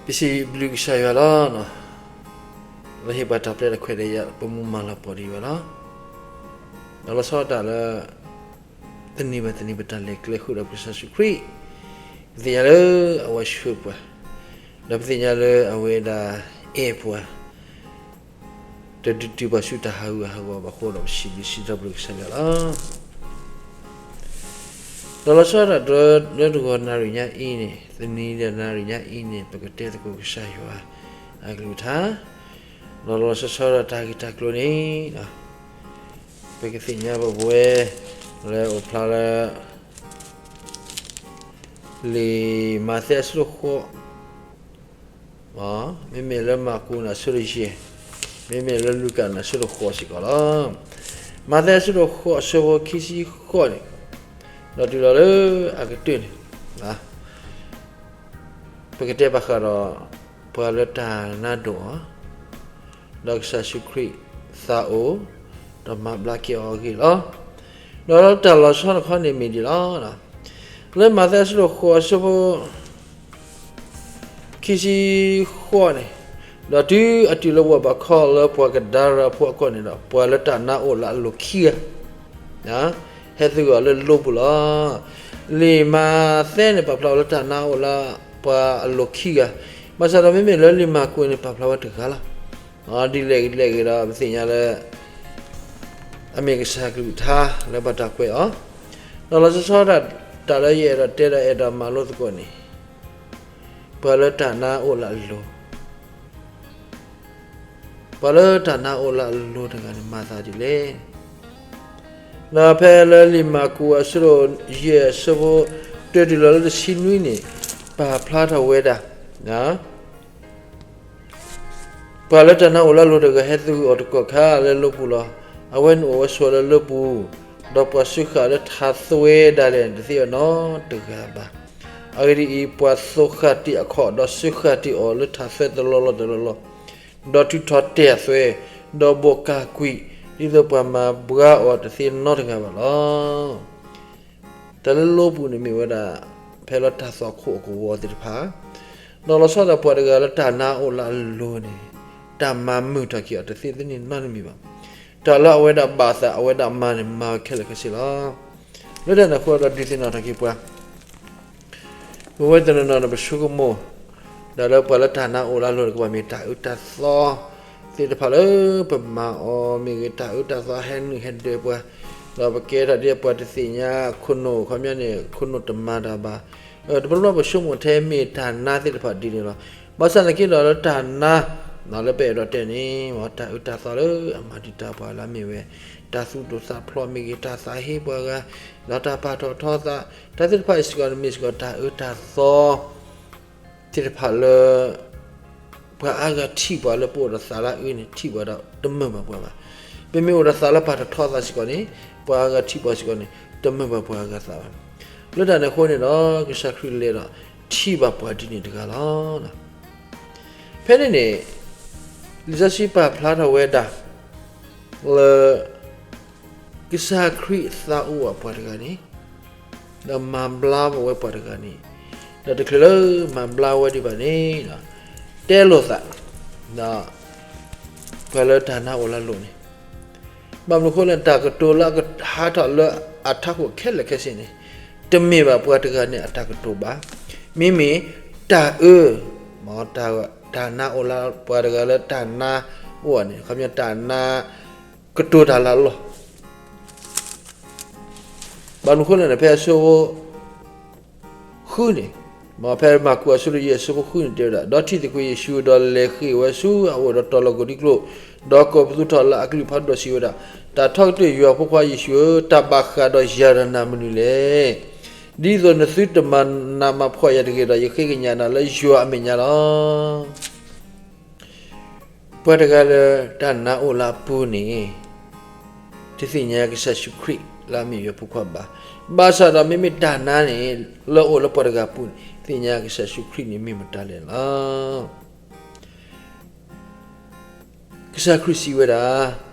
ပစံးဘျုးကစၢ်ယွၤလီၤ. လၢဟ့ၣ်ပှၤတၢ်ပျဲတၢ်ခွဲးတၢ်ယာ် ပမူမၤလၤကပီၤဒံးဝဲလီၤ. ဒီးလီၤဆီဒၣ်တၢ်လၢ တနံၤဘၣ်တနံၤပတၢ်လဲၤကျဲဃုာ်ဒီးကစၢ်ယ့ၣ်ၡူးခရံာ်, ပသ့ၣ်ညါလၢအဝဲဆှၢပှၤ, ဒီးပသ့ၣ်ညါလၢအဝဲဒၣ်အဲၣ်ပှၤ တဒုးတုၤပှၤဆူတၢ်ဟးဂူာ်ဟးဂီၤဘၣ်အဃိဒီး ပစံးဘျုးစံးထီၣ်ပတြၢၤကစၢ်ယွၤလီၤ. ဒီးလီၤဆီဒၣ်တၢ်လၢတဂီၤနၣ်ရံၣ်ညါအံၤန့ၣ်, တနံၤဒီးနၣ်ရံၣ်ညါအံၤန့ၣ် ပကတဲသကိးကစၢ်ယွၤအကလုၢ်ကထါ, ဒီးလီၤဆီဆီဒီးတၢ်ဂ့ၢ်တၢ်ကျိၤန့ၣ် ပကသ့ၣ်ညါဘၣ်ပဝဲ လၢအိၣ်ဖျါလၢ လံာ်မးသဲအဆၢဒိၣ်ဃိး, မ့မ့ၢ်လၢမၢ်ကူးန့ၣ်အဆၢဒိၣ်ယဲၢ်, မ့မ့ၢ်လၢလူၤကၣ်န့ၣ်အဆၢဒိၣ်ဃိးစ့ၢ်ကီးလီၤ. မးသဲအဆၢဒိၣ်ဃိးအဆၢဖိခံဆံဃိးန့ၣ်, ဒီးတုၤလီၤလၢအကတၢၢ်န့ၣ် ပကတဲဘၣ်ဃးဒီး ပှၤလၢတၢ်နါဒိၣ်အီၤ, ဒီးကစၢ်ယ့ၣ်ၡူးခရံာ်သးအိၣ်, ဒီးမၤဘျါက့ၤအီၤအဂ့ၢ်လီၤ. ဒီးတၢ်လီၤဆီတခီန့ၣ်မ့ၢ်ဒ်လီၤ. လၢမးသဲအဆၢဒိၣ်ဃိးအဆၢဖိ ခံဆံဃိးန့ၣ်, ဒီးတုၤအတုၤလၢဝၤဘးခီလၢပှၤကဒါရၤဖိအကီၢ်န့ၣ်ဒီး ပှၤလၢတၢ်နါအိၣ်လၢအလိၤခံဂၤ ဟဲသဂၢၢ်အီၤလၢလိပူၤလီၤ. လံာ်မးသဲန့ၣ် ပာ်ဖျါအီၤလၢတၢ်နါအိၣ်လၢပှၤအလိၤခံဂၤ, ဘၣ်ဆၣ်ဒီးမ့မ့ၢ်လၢလံာ်မၢ်ကူးန့ၣ် ပာ်ဖျါဝဲတဂၤလီၤ. ဒ်လဲၣ်ဂ့ၤဒ်လဲၣ်ဂ့ၤဒီး ပသ့ၣ်ညါလၢ အမ့ၢ်ကစၢ်ကလုၢ်ကထါလၢဘၣ်တၢ်ကွဲးအီၤ, ဒီးလီၤဆီဆီဒၣ်တၢ်လၢယအဲၣ်ဒိးတဲဒီးအဲၣ်ဒိးမၤလိသကိးန့ၣ်, ပှၤလၢတၢ်နါအိၣ်လၢအလိၤ ပှၤလၢတၢ်နါအိၣ်လၢအလိၤတဂၤန့ၣ် မၤသးဒ်လဲၣ်. ဒီးဖဲလၢလံာ်မၢ်ကူးအဆၢဒိၣ်ယဲၢ်အဆၢဖိ တၢတုၤလီၤလၢတဆံနွံန့ၣ်, ပာ်ဖျါထီၣ်ဝဲဒၣ် ပှၤလၢတၢ်နါအိၣ်လၢအလိၤတဂၤ ဟဲသဂၢၢ်အီၤတကီၢ်ခါလၢလၢပူၤလီၤ. အဝဲန့ၣ်အိၣ်ဝဲဆိးဝဲလၢလၢပူၤ, ဒီးပှၤစၢဃာ်အီၤလၢထးသွဲဒၣ်လဲာ်န့ၣ် တသ့အီၤနီတဂၤဘၣ်. အဂ့ၢ်ဒ်အံၤ, ပှၤသိးဃာ်တ့ၢ်အခီၣ်, ဒီးစၢဃာ်တ့ၢ်အီၤလၢထးသွဲတလီၢ်လီၢ်တလီၢ်လီၢ်, ဒီးထုးထီၣ်တဲာ်အသွဲ, ဒီးဘိးကၢ်ကွံာ်, ဒ်သိးပှၤမၤဘှါအီၤတသ့နီတဂၤဘၣ်လီၤ. တၢ်လၢလၢပူၤန့ၣ်မ့ၢ်ဝဲဒၣ် ဖဲလၢတၢ်သွၣ်ခိၣ်အကဝီၤသ့ၣ်တဖၣ်, ဒီးလီၤဆီဒၣ်ပှၤတဂၤလၢတၢ်နါအိၣ်လၢအလိၤန့ၣ်, တၢ်မၤမုာ်ထီၣ်က့ၤအီၤတသ့သ့ၣ်နီတမံၤဘၣ်. တၢ်လၢအဝဲဒၣ်ဘၣ်သး အဝဲဒၣ်မၤန့ၣ် မၤဝဲခဲလၢာ်ခဲဆ့လီၤ. လၢတၢ်န့ၣ်အဃိဒီးဒုးသ့ၣ်နီၣ်ထီၣ်က့ၤပှၤ ပဝဲတနီၤနီၤန့ၣ် ပဆိကမိၣ် ဒီးလၢပှၤလၢတၢ်နါအိၣ်လၢအလိၤန့ၣ် ကဘၣ်မ့ၢ်တၢ်အုၣ်တၢ်သီသ့ၣ်တဖၣ်လၢပမၤအီၤမ့ၢ်ဂ့ၤ, တၢ်အုၣ်တၢ်သီဟဲနုာ်ဟဲဒၢးပှၤ, ဒီးပကဲထီၣ်ဒ်ပှၤတသ့ၣ်ညါခိၣ်နူာ် ခီပညီန့ၣ် ခိၣ်နူာ်တမၤတၢ်ဘၣ်. တဘျီဘျီပဆိကမိၣ်ထဲ မ့ၢ်တၢ်နါသ့ၣ်တဖၣ်ဒ်န့ၣ်လီၤ. ဘၣ်ဆၣ်သနာ်က့ဒီးလၢတၢ်နါ လၢပအဲၣ်ဒိးတဲန့ၣ် တၢ်အုၣ်တၢ်သီလၢအမၤတံာ်တာ်ပှၤလၢအမ့ၢ်ဝဲ တၢ်သူၣ်ဒိၣ်သးဖျိးမ့ၢ်ဂ့ၤ, တၢ်သးဟ့ပှၤဂၤ, ဒီးတၢ်ပာ်ထီၣ်ထီသး, တၢ်သ့ၣ်တဖၣ်အံၤစ့ၢ်ကီးန့ၣ် မ့ၢ်စ့ၢ်ကီးတၢ်အုၣ်တၢ်သီ သ့ၣ်တဖၣ်လၢ ပှၤအါဂၤထံၣ်ပှၤလၢပအိၣ်ဒီးသးလၢအအၢန့ၣ် ထံၣ်ပှၤဒီးတမုာ်ဘၣ်ပှၤဘၣ်. ပမ့ၢ်အိၣ်ဒီးသးလၢပာ်ထီၣ်ထီသးစ့ၢ်ကီးန့ၣ် ပှၤအါဂၤထံၣ်ပှၤစ့ၢ်ကီးန့ၣ် တမုာ်ဘၣ်ပှၤအါဂၤသးဘၣ်. လၢတၢ်န့ၣ်အဃိန့ၣ်ဒီး ကစၢ်ခရံာ်လဲၤဒီးထံၣ်ဘၣ်ပှၤဒ်န့ၣ်တဂၤလီၤ. ဖဲန့ၣ်န့ၣ် လံာ်စီဆှံပာ်ဖျါထီၣ်ဝဲဒၣ် လၢ ကစၢ်ခရံာ်သးအိၣ်အပှၤတဂၤန့ၣ် ဒီးမၤဘျါဝဲပှၤတဂၤန့ၣ် ဒီးတချုးလၢမၤဘျါဝဲဒံးဘၣ်န့ၣ် တဲလိာ်သး ဒီး ပှၤလၢတၢ်နါအိၣ်လၢအလိၤန့ၣ် ဘၣ်မနုၤအဃိလဲၣ် တၢ်ကတိၤလၢအကဟးထီၣ်လၢအထးခိၣ်ခဲလၢာ်ခဲဆ့န့ၣ် တမ့ၢ်ဘၣ်ပှၤတဂၤန့ၣ်အတၢ်ကတိၤဘၣ်. မ့မ့ၢ်တၢ်အၢ တၢ်နါအိၣ်လၢပှၤတဂၤလၢတၢ်နါအိၣ်န့ၣ် ခီပညီတၢ်နါ ကတိၤတၢ်လၢအလီၢ် ဘၣ်မနုၤအဃိလဲၣ်န့ၣ် ဖဲအဆၢဖိ ဃုန့ၣ်, ဖဲမၢ်ကူးအဆၢဒိၣ်ယဲၢ်အဆၢဖိဃုန့ၣ်တဲဝဲဒၣ်, ဒီးထံၣ်သကွံာ်ယ့ၣ်ၡူး ဒီးလဲၤဃ့ၢ်ဝဲဆူအအိၣ်ဒီးတီၤလီၤကိၢ်ဒံကျိၣ်, ဒီးကိးပသူထီၣ်လၢအကလုၢ်ဖးဒိၣ်စံးဝဲဒၣ်, တၢ်ထီကတၢၢ်ယွၤဖိခွါယ့ၣ်ၡူးဧၢ, တၢ်ဘၣ်ဃးဒီးယၤဒီးနၤမနုၤလဲၣ်. ဒ်သိးနသုတမၤနးမၤဖှီၣ်ယၤတဂ့ၤဒီး ယဃ့ကညးနၤလၢယွၤအမဲာ်ညါလီၤ. ပှၤတဂၤလၢတၢ်နါအိၣ်လၢအပူၤန့ၣ် တသ့ၣ်ညါကစၢ်ယ့ၣ်ၡူးခရံာ်လၢအမ့ၢ်ယွၤဖိခွါဘၣ်. ဘၣ်ဆၣ်ဒီးမ့မ့ၢ်တၢ်နါန့ၣ် လၢအအိၣ်လၢပှၤတဂၤအပူၤန့ၣ် သ့ၣ်ညါကစၢ်ယ့ၣ်ၡူးခရံာ်န့ၣ်မ့ၢ်မတၤလဲၣ်လီၤ. ကစၢ်ခရံာ်စံးဝဲဒၣ်,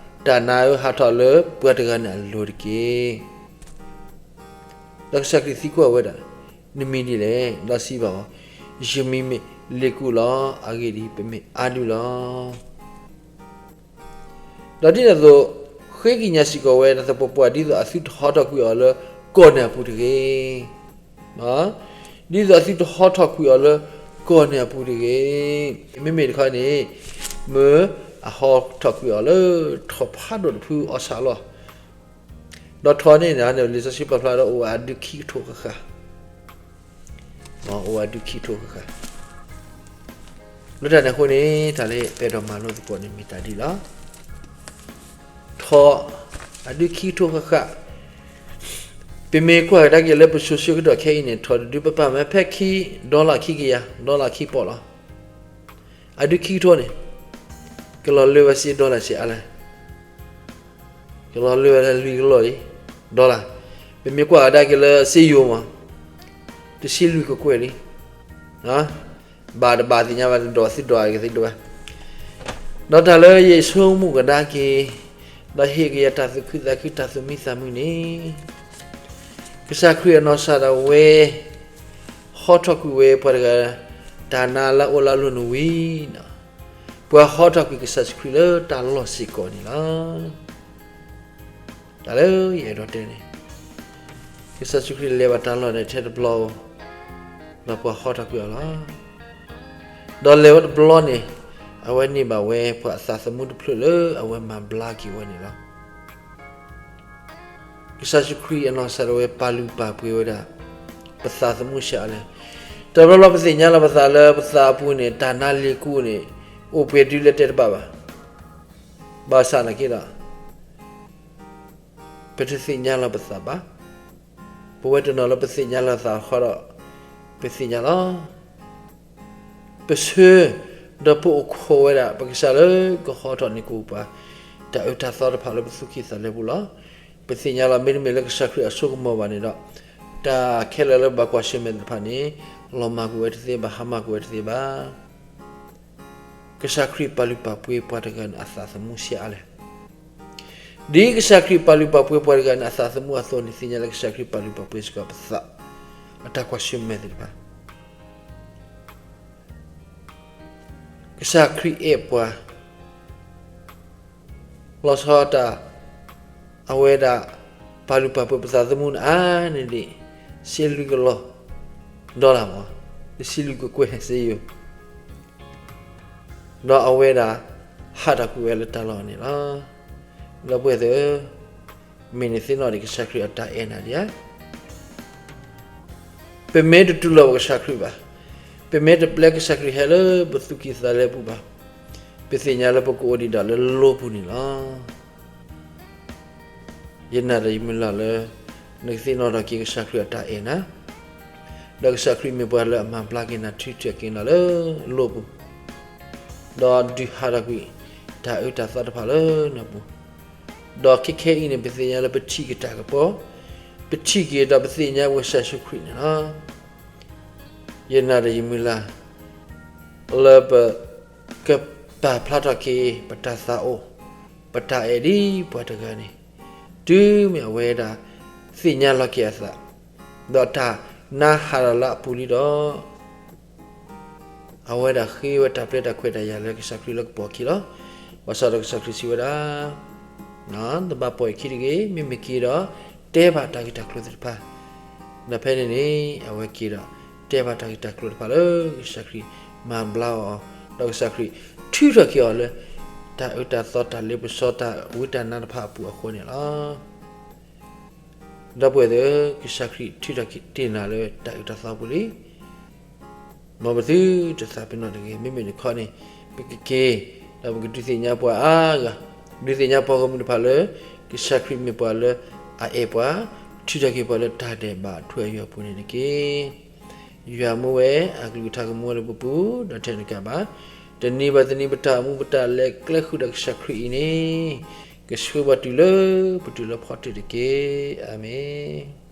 တၢ်နါဧၢ ဟးထီၣ်လၢပှၤတဂၤန့ၣ်အလိၤတက့ၢ်. ဒီးကစၢ်ခရံာ်သံကွၢ်ဝဲဒၣ်, နမံၤဒ်လဲၣ်. ဒီးစံးဘၣ်အီၤ, ယမံၤမ့ၢ် လ့ၣ်ကူၣ်လီၤ. အဂ့ၢ်ဒ်အံၤ, ပမ့ၢ်အါဒုလီၤ. ဒီးဒ်န့ၣ်အသိး, ဃ့ကညးစ့ၢ်ကီးဝဲတၢ်သပှၢ်ပှၢ် ဒ်သိးအသုတဟီထီၣ်ကွံာ်အီၤလၢကီၢ်န့ၣ်အပူၤတဂ့ၤ. ဒ်သိးအသုတဟီထီၣ်ကွံာ်အီၤလၢကီၢ်န့ၣ်အပူၤတဂ့ၤ. မ့မ့ၢ်တခီန့ၣ်, မ့ၢ်အဟီထီၣ်ကွံာ်အီၤလၢထီၣ်ဖးဒိၣ်တဖုအီၣ်ဆၣ်လီၤ. ဒီးထီၣ်န့ၣ်န့ၣ် လံာ်စီဆှံပာ်ဖျါဒီးအိၣ်ဝဲအဒုခံကထိဃၣ်ဃၣ်, အိၣ်ဝဲအဒုခံကထိဃၣ်ဃၣ်. လၢတၢ်န့ၣ်အဃိန့ၣ် တၢ်လၢပအဲၣ်ဒိးမၤလိသကိးန့ၣ်မ့ၢ်တၢ်ဒ်လီၤ. ထီၣ်အဒုခံကထိဃၣ်ဃၣ်, ပမ့ၢ်ကွၢ်ကဒါက့ၤလၢပစိၤဆၢကတီၢ်ခဲအံၤန့ၣ် ထီၣ်တဒုပပာ်မးဖဲခံ, dollar ခံကယၤ, dollar ခံပီၣ်လီၤ. အဒုခံကထိန့ၣ် ကလီၤလၢဝဲစ့ dollar စ့အါလဲၣ်. ကလီၤလၢဝဲလွံၢ်ကလီၢ်လံ, dollar. ပမ့ၢ်ကွၢ်ကဒါက့ၤလၢစ့ယိၤမး, တဆံလွံၢ်ကကွဲၢ်လံ. ဘၣ်တဘၣ်သ့ၣ်ညါဘၣ်, တဒိးသုဒိးကသ့ဒိးဝဲ. ဒီးတၢ်လၢယဆိကမိၣ်ကဒါက့ၤ, ဒီးဟ့ၣ်က့ၤယၤတၢ်သူၣ်ခုသးခု တၢ်သူၣ်မံသးမုာ်န့ၣ်, ကစၢ်ခရံာ်အနီၢ်ကစၢ်ဒၣ်ဝဲ ဟီထီၣ်ကွံာ်ဝဲပှၤတဂၤ တၢ်နါလၢအအိၣ်လၢအလိၤန့ၣ်ဝံၤ, ပှၤဟီထီၣ်ကွံာ်ကစၢ်ယ့ၣ်ၡူးခရံာ်လၢတၢ်လီၢ်စ့ၢ်ကီးန့ၣ်လီၤ. တၢ်လၢယအဲၣ်ဒိးတဲန့ၣ်, ကစၢ်ယ့ၣ်ၡူးခရံာ်လဲၤဘၣ်တၢ်လီၢ်န့ၣ်ထဲတဘျီဧိၤ, ဒီးပှၤဟီထီၣ်ကွံာ်အီၤလီၤ. ဒီးလဲၤဝဲတဘျီန့ၣ်, အဝဲန့ၢ်ဘၣ်ဝဲပှၤအသးသမူတဖျၢၣ်လၢအဝဲမၤဘျါက့ၤဝဲန့ၣ်လီၤ. ကစၢ်ယ့ၣ်ၡူးခရံာ်အနီၢ်ကစၢ်ဒၣ်ဝဲပာ်လုၢ်ပာ်ပှ့ၤဝဲဒၣ် ပသးသမူဆံးအါလဲၣ်. တဘျီဘျီပသ့ၣ်ညါလီၤပသးလၢပသးအပူၤန့ၣ် တၢ်နါလ့ၤကူၣ်န့ၣ် အိၣ်ပှဲၤဒုလၢတဲတဘၣ်ဘၣ်. ဘၣ်ဆၣ်နာ်က့ဒီး ပတသ့ၣ်ညါလီၤပသးဘၣ်. ပဝဲတနီၤလၢပသ့ၣ်ညါလီၤသးဃီဒီး ပသ့ၣ်ညါလီၤ. ပဆၢ, ဒီးပအိၣ်ခိးဝဲဒၣ် ပကစၢ်လၢကဟီထီၣ်န့ၢ်က့ၤပှၤ တၢ်အၢတၢ်သီတဖၣ်လၢပသူၣ်ကံၢ်သးလဲပူၤလီၤ. ပသ့ၣ်ညါလီၤ မ့တမ့ၢ်လၢကစၢ်ခရံာ်အစိကမီၤဘၣ်န့ၣ်ဒီး တၢ်ခဲလၢာ်လၢဘၣ်ကွၢ်ဆၢၣ်မဲာ်သ့ၣ်တဖၣ်န့ၣ် လီၤမၢ်ကွံာ်ဝဲတသ့ဘၣ်, ဟါမၢ်ကွံာ်ဝဲတသ့ဘၣ်. ကစၢ်ခရံာ်ပာ်လုၢ်ပာ်ပှ့ၤပှၤတဂၤန့ၣ်အသးသမူဆံးအါလဲၣ်. ဒ်ကစၢ်ခရံာ်ပာ်လုၢ်ပာ်ပှ့ၤပှၤတဂၤန့ၣ်အသးသမူအသိးန့ၣ် သ့ၣ်ညါလၢကစၢ်ခရံာ်ပာ်လုၢ်ပာ်ပှ့ၤစ့ၢ်ကီးပသး, အတၢ်ကွၢ်ဆၢၣ်မဲာ်သ့ၣ်တဖၣ်. ကစၢ်ခရံာ်အဲၣ်ပှၤ လီၤဆီတၢ် အဝဲဒၣ် ပာ်လုၢ်ပာ်ပှ့ၤပသးသမူန့ၣ်အါန့ၢ်ဒံး စ့လွံၢ်ကလီၢ် dollar မး, တဆံလွံၢ်ကကွဲၢ်စ့ယိၤ, ဒီးအဝဲဒၣ် ဟးထီၣ်ကွံာ်ဝဲလၢတၢ်လီၢ်န့ၣ်လီၤ. ဒီပုၢ်ဝဲၢ်သ့ၣ်ဧၢ, မ့ၢ်နသ့ၣ်နီၣ်ဒံးကစၢ်ခရံာ်အတၢ်အဲၣ်နၤဒံးဧါ. ပမ့ၢ်တတူၢ်လိာ်ပကစၢ်ခရံာ်ဘၣ်, ပမ့ၢ်တပျဲကစၢ်ခရံာ်ဟဲလၢပသူၣ်ကံၢ်သးလဲပူၤဘၣ်, ပသ့ၣ်ညါလၢပကအိၣ်ဒံးဒၣ်လၢလိၤပူၤန့ၣ်လီၤ. ယနာ်ဒီးယမုၢ်လၢ်လၢ နကသ့ၣ်နီၣ်ထီၣ်က့ၤကစၢ်ခရံာ်အတၢ်အဲၣ်နၤ, ဒီးကစၢ်ခရံာ်မ့ၢ်ပှၤလၢအမၤဘျါက့ၤနၤ ထုးထီၣ်က့ၤနၤလၢလိၤပူၤ, ဒီးဒုးဟးထီၣ်ကွံာ် တၢ်အၢတၢ်သီတဖၣ်လၢနပူၤ, ဒီးခဲခဲအံၤန့ၣ် ပသ့ၣ်ညါလၢပထံၣ်က့ၤတၢ်ကပီၤ, ပထံၣ်က့ၤဒီးပသ့ၣ်ညါဝဲကစၢ်ယ့ၣ်ၡူးခရံာ်န့ၣ်လီၤ. ယနာ်ဒီးယမုၢ်လၢ် လၢပကပာ်ဖျါထီၣ်က့ၤ ပတၢ်သးအိၣ် ပတၢ်အဲၣ်ဒ်ပှၤတဂၤန့ၣ်, တုၤမ့ၢ်အဝဲဒၣ် သ့ၣ်ညါလီၤက့ၤအသး, ဒီးတၢ်နါဟးလီၤလၢအပူၤလံဒီး အဝဲဒၣ်ဃ့ဝဲတၢ်ပျဲတၢ်ခွဲးတၢ်ယာ်လၢကစၢ်ခရံာ်လၢကပီၤခံလီၤ. ဘၣ်ဆၣ်ဒီးကစၢ်ခရံာ်စံးဝဲဒၣ်, တဘၣ်ပိာ်အခံတဂ့ၤ, မ့မ့ၢ်က့ၤဒီး တဲဘၣ်တၢ်ဂ့ၢ်တၢ်ကျိၤသ့ၣ်တဖၣ်, ဒီးဖဲန့ၣ်န့ၣ် အဝဲက့ၤဒီး တဲဘၣ်တၢ်ဂ့ၢ်တၢ်ကျိၤတဖၣ်လၢကစၢ်ခရံာ်မၤဘျါအီၤ, ဒီးကစၢ်ခရံာ်ထုးထီၣ်က့ၤအီၤလၢ တၢ်အၢတၢ်သီတၢ်လ့ပစီတၢ်ဝံတၢ်နါတဖၣ်အပူၤအဃိန့ၣ်လီၤ. ဒီပုၢ်ဝဲၢ်သ့ၣ်ဧၢ, ကစၢ်ခရံာ်ထုးထီၣ်က့ၤတ့ၢ်နၤလၢတၢ်အၢတၢ်သီပူၤလံ. မ်ပသုတသးပ့ၤနီၣ်တဂ့ၤ, မ့မ့ၢ်တခီန့ၣ် ပကက့ၤ ဒီးပကဒုးသ့ၣ်ညါပှၤအါဂၤ, ဒုးသ့ၣ်ညါပှၤဂီၢ်မုၢ်တဖၣ်လၢ ကစၢ်ခရံာ်မ့ၢ်ပှၤလၢအအဲၣ်ပှၤ, ထုးထီၣ်က့ၤပှၤလၢတၢ်ဒဲးဘးအထူအယိာ်အပူၤန့ၣ်တက့ၢ်. ယွၤမူဝဲအကလုၢ်ကထါကမူဝဲလၢပပူၤ ဒီးထဲတကးဘၣ်, တနံၤဘၣ်တနံၤပတၢ်အိၣ်မူပတၢ်လဲၤကျဲဃုာ်ဒီးကစၢ်ခရံာ်အံၤန့ၣ် ကဆှၢပှၤတုၤလၢပတုၤလၢဖီတၢၢ်တက့ၢ်. အၤမ့ၣ်.